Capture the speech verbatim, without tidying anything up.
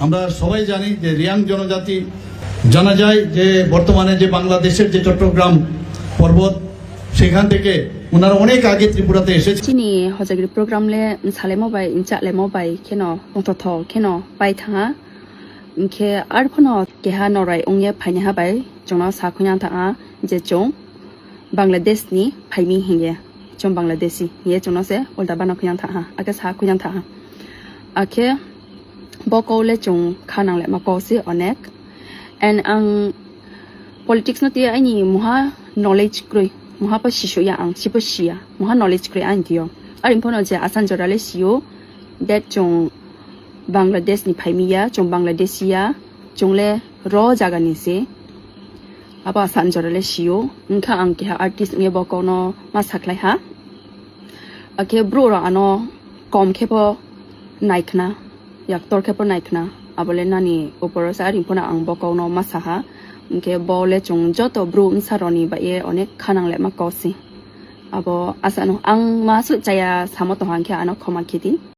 আমরা সবাই জানি যে রিয়াং জনজাতি, জানা যায় যে বর্তমানে যে বাংলাদেশের যে চট্টগ্রাম পর্বত, সেখান থেকে ওনারা অনেক আগে ত্রিপুরাতে এসেছে। Chini hojagri program le salemo bai, chalemo bai kheno, tongthothok kheno pai thanga. Hinkhe arphano keha norai ongya phaini ha bai, chwngno sa khuinang thanga je chwng Bangladesh ni phaimi hinge, chwng Bangladeshi hinge chwngno se ulta bana khuinang thanga, ake sa khuinang thanga. Akhe bo kau le chwng kha nang le ma kau se onek. And ang politics no twi aini muha knowledge kwrwi, muha pa sisu ya ang, sipa siya, muha knowledge kwrwi ang twiyo. Ar phano je asan jora le siyo, that chwng Bangladesh ni phaimi ya, chwng Bangladeshi ya, chwng le ro jaga ni se. Abo asan jora le siyo, wngkha ang keha artist wngya bo kau no ma sakhlai ha. Akhe bro rok ano kom khe pho naikhna, yaktor khe pho naikhna. Abole nani uporo sa ring phano ang bo kau no ma saha. Hinkhe bo le chwng joto bro wngsa roni bai ye onek kha nang le ma kau si. Abo asa no ang ma su chaya samo tong hang khe ano khoma khidi.